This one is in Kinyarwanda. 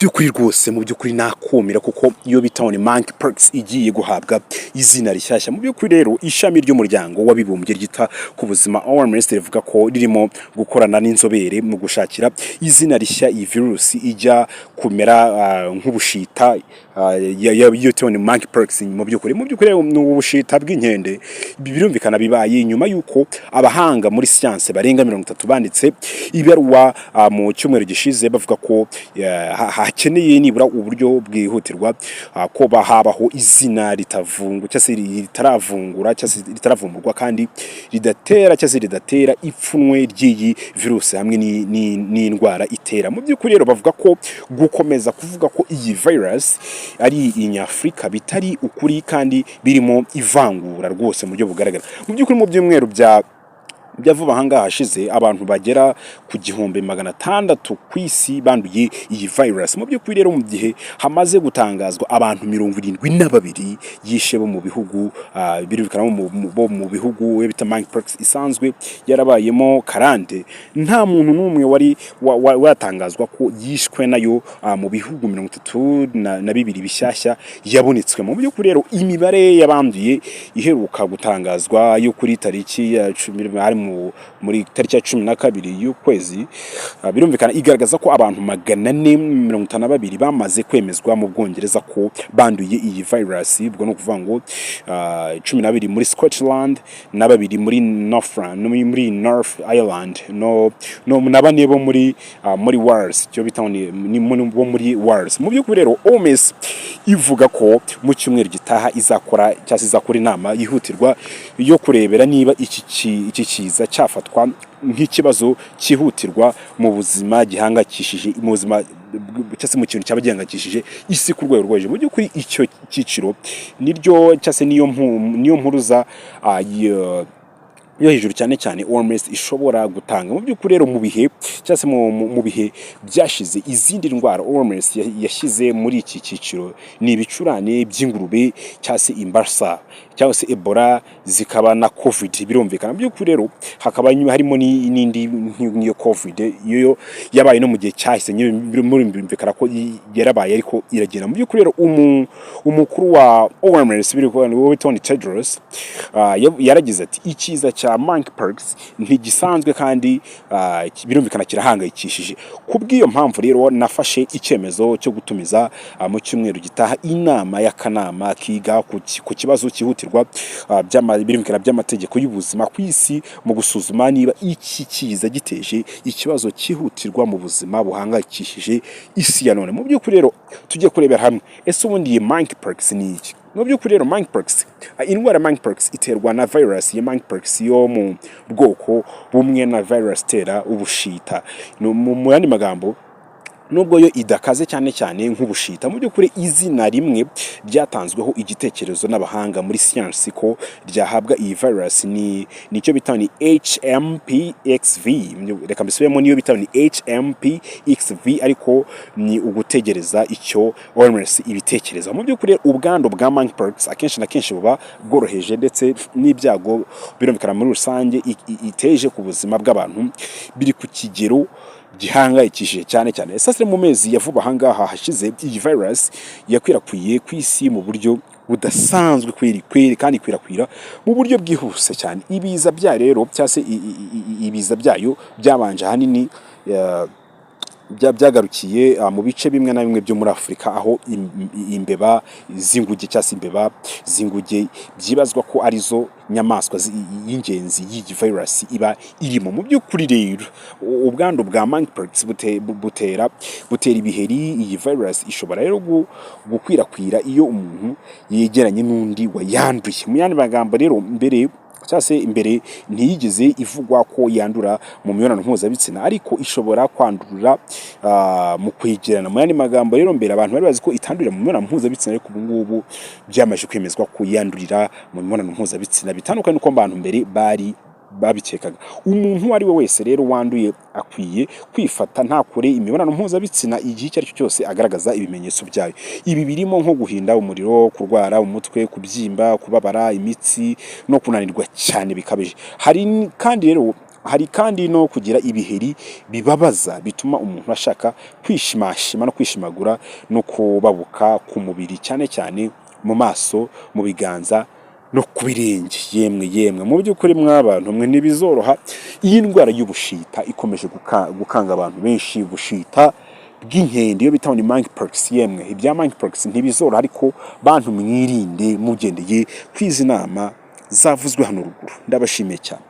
By'ukuri rwose, mu by'ukuri nakumira, kuko iyo bita ngo ni monkeypox igiye guhabwa izina rishyashya. Mu by'ukuri rero, ishami ry'Umuryango w'Abibumbye ryita ku Buzima, OMS, rivuga ko ririmo gukorana n'inzobere mu gushakira izina rishya iyi virusi ijya kumera nk'ubushita iyo bita ngo ni monkeypox. Mu by'ukuri rero, ni ubushita bw'inkende. Birumvikana bibaye nyuma y'uko abahanga muri siyanse barenga 30 banditse ibaruwa mu cyumweru gishize, bavuga ko hakeneye nibura uburyo bwihutirwa ko habaho izina ritavungu cyangwa se ritaravungura cyangwa se ritaravumburwa, kandi ridatera cyangwa se ridatera ipfunwe ry'iyi virusi hamwe n'indwara itera. Mu by'ukuri rero, bavuga ko gukomeza kuvuga ko iyi virus ari inyafurika bitari ukuri, kandi birimo ivangura rwose mu buryo bugaragara. Mu by'ukuri, mu byumweru bya vuba ahangaha hashize, abantu bagera ku 1600 ku isi banduye iyi virus. Mu by'ukuri rero, mu gihe hamaze gutangazwa abantu 72 yishe bo mu bihugu birumvikana bo mu bihugu bita monkeypox isanzwe yarabayemo karande, nta muntu n'umwe wari watangazwa ko yishwe nayo mu bihugu 32 bishyashya yabonetswe. Mu by'ukuri rero, imibare y'abanduye iheruka gutangazwa yo kuri tariki ya 10, hari muri tariki ya 12 y'ukwezi, birumvikana igaragaza ko abantu 452 bamaze kwemezwa mu Bwongereza ko banduye iyi virus. Ubwo ni ukuvuga ngo 12 muri Scotland, na babiri muri North, no muri North Ireland, no na bane bo muri Wales, icyo bita ngo ni bo muri Wales. Mu by'ukuri rero, OMS ivuga ko mu cyumweru gitaha izakora cyangwa se izakora inama yihutirwa yo kurebera niba iki kiza cyafatwa nk'ikibazo cyihutirwa mu buzima gihangayikishije mu buzima cyangwa se mu kintu cyaba gihangayikishije isi ku rwego rwo hejuru. Mu by'ukuri, icyo cyiciro niryo cyangwa se niyo mpuruza yo hejuru cyane cyane OMS ishobora gutanga. Mu by'ukuri rero, mu bihe cyangwa se mu bihe byashize, izindi ndwara OMS yashyize muri iki cyiciro ni ibicurane by'ingurube cyangwa se imbasa cyangwa se Ebola, zikaba na Covid. Birumvikana, mu by'ukuri rero, hakaba harimo n'indi nk'iyo Covid, iyo yabaye no mu gihe cyahise nyine, birumvikana ko yarabaye ariko iragenda. Mu by'ukuri rero, umukuru wa OMS, biri wowe Tony Tedros, yaragize ati: "Ikiza cya monkeypox ntigisanzwe kandi birumvikana kirahangayikishije. Kubw'iyo mpamvu rero, nafashe icyemezo cyo gutumiza mu cyumweru gitaha inama y'akanama kiga ku kibazo cyihutirwa birumvikana by'amategeko y'ubuzima ku isi, mu gusuzuma niba iki kiza giteje ikibazo cyihutirwa mu buzima buhangayikishije isi ya none." Mu by'ukuri rero, tujye kurebera hamwe: ese ubundi iyi monkeypox ni iki? Mu by'ukuri rero, monkeypox, indwara ya monkeypox iterwa na virus ya monkeypox yo mu bwoko bumwe na virus itera ubushita. Mu yandi magambo, nubwo yo idakaze cyane cyane nk'ubushita. Mu by'ukuri, izina rimwe ryatanzweho igitekerezo n'abahanga muri siyansi ko ryahabwa iyi virus ni nicyo bita ni HMPXV. Reka mbisubiremo, niyo bita ni HMPXV, ariko ni ugutegereza icyo OMS ibitekereza. Mu by'ukuri, ubwandu bwa monkeypox akenshi na kenshi buba bworoheje, ndetse n'ibyago birumvikana muri rusange iteje ku buzima bw'abantu biri ku kigero gihangayikishije cyane cyane. Sasa mu mezi ya vuba ahangaha hashize, iyi virus yakwirakwiye ku isi mu buryo budasanzwe kweri kweri, kandi ikwirakwira mu buryo bwihuse cyane. Ibiza bya rero cyangwa se ibiza byayo byabanje ahanini byagarukiye mu bice bimwe na bimwe byo muri Afurika, aho imbeba z'inguge cyangwa se imbeba z'inguge byibazwa ko arizo nyamaswa y'ingenzi y'iyi virus iba irimo. Mu by'ukuri rero, ubwandu bwa monkeypox butera ibiheri. Iyi virus ishobora rero gukwirakwira iyo umuntu yegeranye n'undi wayanduye. Mu yandi magambo rero, mbere cyangwa se imbere ntiyigeze ivugwa ko yandura mu mibonano mpuzabitsina, ariko ishobora kwandurira mu kwegerana. Mu yandi magambo rero, mbere abantu bari bazi ko itandurira mu mibonano mpuzabitsina, ariko ubu ngubu byamaze kwemezwa ko yandurira mu mibonano mpuzabitsina, bitandukanye n'uko abantu mbere bari babikekaga. Umuntu uwo ari we wese rero wanduye akwiye kwifata, ntakore imibonano mpuzabitsina igihe icyo ari cyo cyose agaragaza ibimenyetso byayo. Ibi birimo nko guhinda umuriro, kurwara umutwe, kubyimba, kubabara imitsi no kunanirwa cyane bikabije. Hari kandi rero Hari kandi no kugira ibiheri bibabaza bituma umuntu ashaka kwishimashima no kwishimagura, no kubabuka ku mubiri, cyane cyane mu maso, mu biganza no ku birenge. Yemwe yemwe, mu by'ukuri mw'abantu mwe, ntibizoroha. Iyi ndwara y'ubushita ikomeje gukanga abantu benshi, ubushita bw'inkende, iyo bita ngo ni monkeypox. Yemwe, ibya monkeypox ntibizoroha, ariko bantu mwirinde mugendeye kwizi nama zavuzwe hano ruguru. Ndabashimiye cyane.